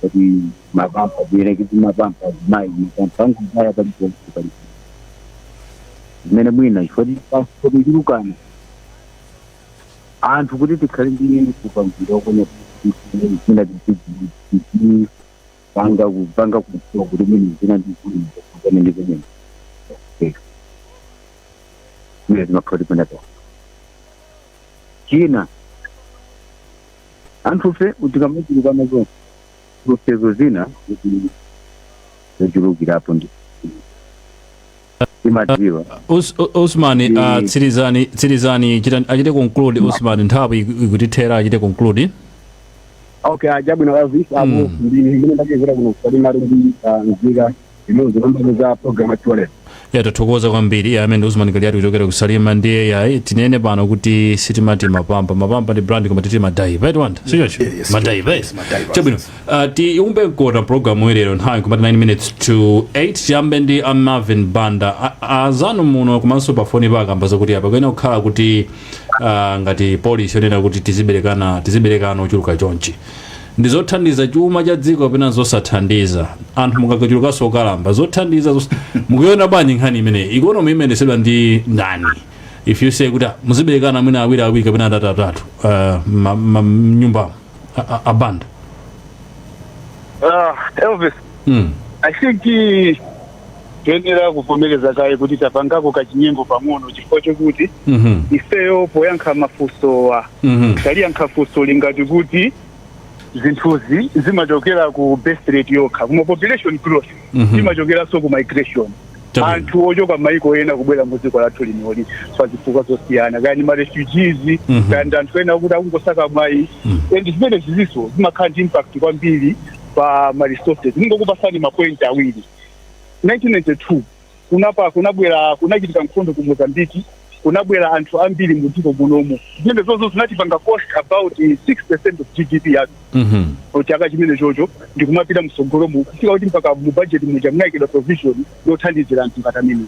kuti mapampa kuyerekeza mapampa azimayi, mapampa angubaya paliponse paliponse, zimene mwina chifukwa kuchulukana anthu kuti tikhale ndi kupangidwa okone zina panga kupanga kudziwa kuti mwini zina ndi zina pamene ndi pamene mwina zimakhala kuti pamenepo. China, anthufe tikamachulukana zonse, zofezo zina kuti zochulukirapo ndi timadziwa.
Usman, tsirizani, tsirizani, achite conclude Usman, nthawi ikutithera, achite conclude.
Okay, chabwino Elvis, apo ndi imene ndachezera kuno kusalimali ndi nzika imodzi pambali za program athu.
Ya, tathokoza kwambiri. Ya, amene Usman Kaliati kuchokera kusalima. Ndiye yayi, tinene pano kuti sitimati mapampa, mapampa ndi brand, koma titi madiaper, right, wanda sichocho?
Yes.
Madiaper.
Yes, madiapers.
Chabwino, tiumbe mkota program ilero, nthawi kumati 9 minutes to 8. Tiyambe ndi a Marvin Banda. Azanu muno komanso pafoni pakamba zakuti apa kuyenera kukhala kuti ngati policy yonena kuti tiziberekana, tiziberekana ochuluka chonchi, ndi zothandiza chuma cha dziko kapena zosathandiza? Anthu mukakachulukanso okalamba, zothandiza mukuiona bwanji nkhani imeneyi? Economy imayendesedwa ndi ndani? If you say kuti muziberekana mwina awiri awiri kapena atatu atatu mnyumbamo, abanda.
Elvis, I think toyenera kuvomereza kaye kuti tapangako kachinyengo pang'ono, chifukwa chokuti ifeyo poyankha mafunsowa taliyankha funso lingati kuti zinthuzi zimachokera ku birth rate yokha, kuma population growth imachokeranso ku migration, anthu ochoka maiko ena kubwera mu dziko lathu linoli pa zifukwa zosiyana, kaya ni ma refugees, kaya ndi anthu ena akuti akungosaka mwayi, and zimene ziziso zimakhala ndi impact kwambiri pa ma resources. Ningokupasani ma point awiri. 1992 kunapa kunabwera, kunachitika nkhondo ku Mozambiki, kunabwera anthu ambiri mu dziko munomu. Zimene zozo zinatipanga cost about 6% of GDP yathu chaka chimene chocho, ndikumapita msogolo mu kufika kuti mpaka mu budget muja munayikidwa provision yothandizira anthu ngati amene.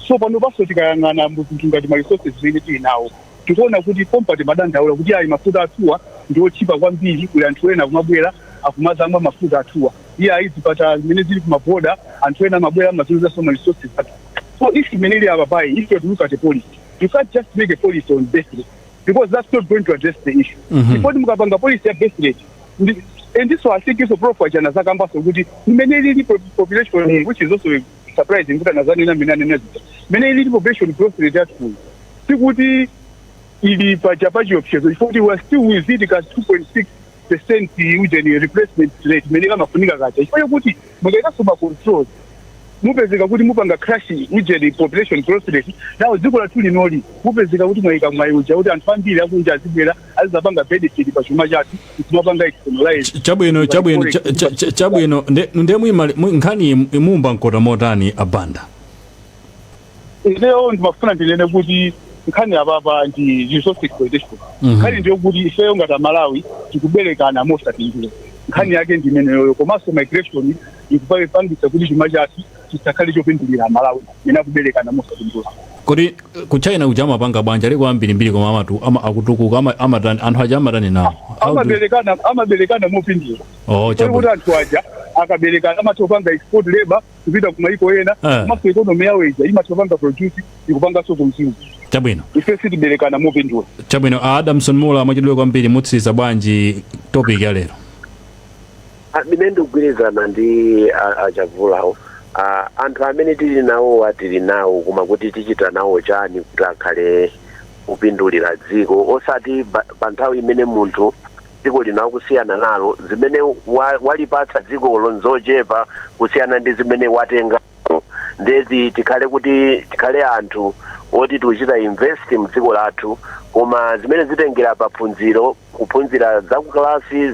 So pano paso tikayang'ana mu zinthu ngati ma resources zimene tili nawo, tikuona kuti pompa timadandaula kuti ayi, mafuta athuwa ndi otchipa kwambiri, kuli anthu ena akumabwera akumazamwa mafuta athuwa, iye ayi, zipatala zimene zili kumaboda, anthu ena amabwera amaziluzanso ma resources athu. So issue imene ili apa payi, if you have to look at a policy, you can't just make a policy on birth rate because that's not going to address the issue. Chifukwa mukapanga policy ya birth rate and this one I think iso Prof achana zakambaso kuti imene ilili population, which is also surprising kuti anazanena mmene anena zija, imene ilili population growth rate yathu sikuti ili paja pachiopsezo, chifukwa kuti we are still within ka 2.6% ujeni replacement rate imene kamafunika kaja, chifukwa chokuti mukaikaso ma controls mupezeka kuti mupanga crash ujeni population growth rate. Nawo dziko lathu linoli mupezeka kuti mwayika mwayi uja kuti anthu ambiri akunja azibwera azizapanga benefit pa chuma chathu, kumapanga externalize.
Chabwino, chabwino. Nde nkhani imumba mkota motani, abanda?
Ineyo ndimafuna ndinene kuti nkhani apapa ndi resource exploitation. Nkhani ndiyo kuti ifeyo ngati Amalawi tikuberekana mosapindula, nkhani yake ndi imeneyoyo. Komanso migration ikupangitsa kuti chuma chathu chisakhale chopindulira Amalawi mene akuberekana mosapindula.
Kodi ku China kuja amapanga bwanji? Aliko ambirimbiri koma amatu akutukuka, amatani anthu aja, amatani nawo?
Amaberekana mopindula.
Oh.
Kodi kuti anthu aja akaberekana amatha kupanga export labor kupita ku maiko ena, komanso economy yawo ija imatha kupanga produce, ikupanganso consume. Ife sitiberekana mopindula.
Chabwino. Adamson Mula, mwachidule kwambiri, mutsiriza bwanji topic ya lero?
Ine ndikugwirizana ndi achavulawo. Anthu amene tili nawowa tili nawo, koma kuti tichita nawo chani kuti akhale kupindulira dziko, osati pa nthawi imene munthu dziko lino akusiyana nalo, zimene walipatsa dzikolo nzochepa kusiyana ndi zimene watenga. Ndezi tikhale kuti tikhale anthu oti tikuchita invest mdziko lathu, koma zimene zitengera paphunziro, kuphunzira za kukalasi,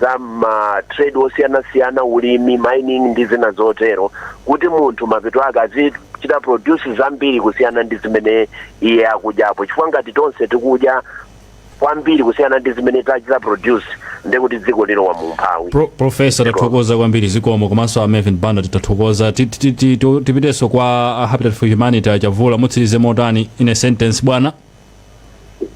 za ma trade osiyanasiyana, ulimi, mining ndi zina zotero, kuti munthu mapeto ake azichita produce zambiri kusiyana ndi zimene iye akudyapo, chifukwa ngati tonse tikudya kwambiri kusiyana ndi zimene tachita produce. Ndekuti dziko lilowa mu umphawi.
Professor, tathokoza kwambiri, zikomo. Komanso a Melvin Banda, tathokoza. Tipitenso kwa Habitat for Humanity, Achavula, mutsirize motani in a sentence, bwana?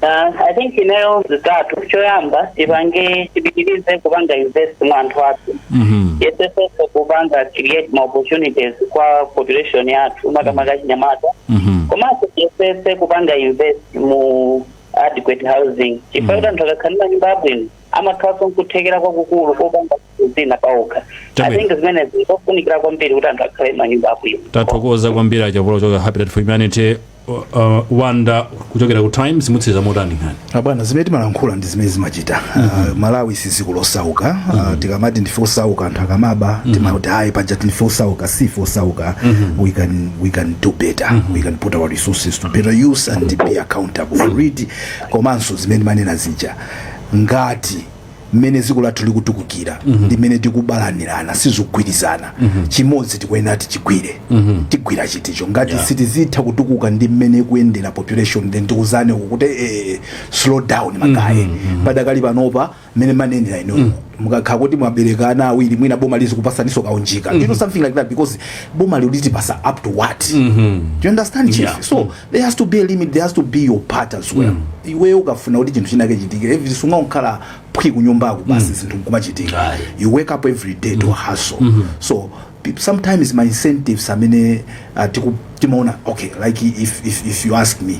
I think ineyo zitatu. Choyamba, tipange, tipitirize kupanga invest mwa anthu athu, yesesenso kupanga create ma opportunities kwa population yathu, makamaka chinyamata, komanso tiyesese kupanga invest mu adequate housing, chifukwa kuti anthu akakhala ndi manyumba abwino amakhalanso nkuthekera kwakukulu kopanga zina paokha. I think zimenezi zofunikira kwambiri kuti anthu akhale manyumba abwino.
Tathokoza kwambiri, Achavula kuchoka Habitat for Humanity. Wanda kuchokera ku Times, mutsiriza motani nkhani?
Abwana, zimene timalankhula ndi zimene zimachita. Malawi si dziko losauka. Tikamati ndife osauka, anthu akamaba timati ayi, paja ndife osauka. Sife osauka. We can do better. We can put our resources to better use and be accountable for it. Komanso zimene manena zija, ngati mmene dziko lathu likutukukira ndi mmene tikubalanirana sizikugwirizana. Chimodzi tikuyenera tichigwire, tigwira chiticho. Ngati sitizitha kutukuka ndi mmene kuyendera population, then tikuzane uku kuti slow down, magaye. Padakali panopa, mmene manenera ino, mukakhala kuti mwabereka ana awiri, mwina boma lizikupasaniso kaunjika, something like that, because boma lilitipasa up to what? Do you understand, chief?
Yeah.
So there has to be a limit, there has to be your part as well. Iweyo ukafuna kuti chinthu chinake chitike, every sungakhala phwi kunyumbako basi zinthu nkumachitika. You wake up every day to hustle. So sometimes my incentives amene timaona, okay, like if you ask me,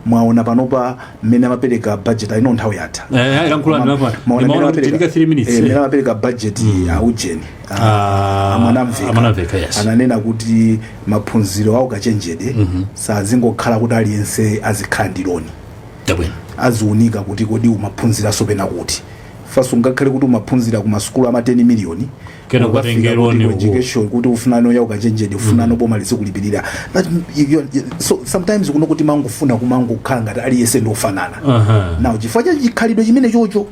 mwaona panopa mmene amapereka budget, I know nthawi yatha.
Yankhulani apa.
Mwaona mmene
Ndimaona kuti
amapereka-
tilika 3 minutes.
Mmene amapereka budget aujeni,
Ah,
aMwanamveka,
aMwanamveka, yes.
ananena kuti maphunziro awo kachenjede sazingokhala kuti aliyense azikhala ndi loan. Aziunika kuti kodi umaphunziranso pena kuti faso ngakhale kuti umaphunzira ku masukulu ama 10 miliyoni,
Kena
ukafika
kutenge
kuti
loan
ku
uku.
education kuti ufunano ya ukachenjede, ufunano boma lizikulipirira. But so sometimes kuno kuti mangofuna kumangokhala ngati aliyense ndiofanana. Now chifukwa cha chikhalidwe chimene chocho,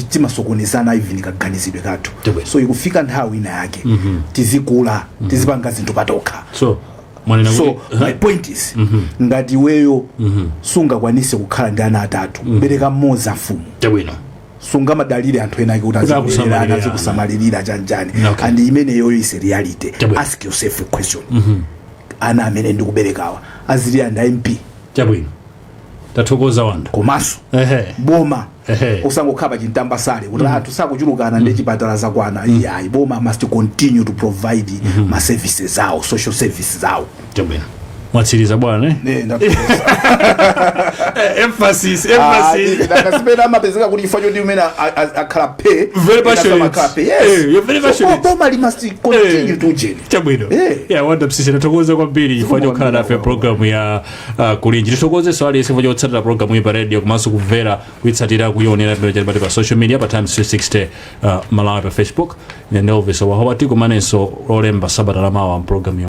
timasokonezana even kaganizidwe kathu. So ikufika nthawi ina yake tizikula, tizipanga zinthu patokha.
So mwanena
So
kuti
my point is, ngati iweyo sungakwanise kukhala ndi ana atatu, bereka mmodzi, afumu. Sungamadalire anthu ena ake kuti
Kuti
azikulerera,
akusamalirira.
azikusamalirira chanjani. And imeneyoyo is a reality. Ask yourself a question: ana amene ndikuberekawa azili anda MP?
Chabwino, tathokoza, Wanda.
Komanso boma usangokhala pa chintambasale kuti anthu sakuchulukana ndi chipatala zakwana. Iyayi, boma must continue to provide ma services awo, social services awo.
Chabwino, mwatsiriza bwana, eh?
Ne, ndathokoza.
Emphasis.
Ndakazipena amapezeka kuti chifukwa choti umene akhala phe.
Very passionate.
Amakhala phe, yes.
Eh, you're very
So,
passionate.
boma li must continue to jeni.
Chabwino. Yeah, Wanda Msisi, tathokoza kwambiri chifukwa chokhala nafe programu ya Kulinji. Tithokozenso aliyense chifukwa chotsatira programu iyi pa radio komanso kumvera, kuitsatira, kuionera pamene chali pa social media pa Times 360 Malawi pa Facebook. Ine ndi Elvis Wahowa. Tikumanenso Lolemba sabata lamawa mpulogalamu.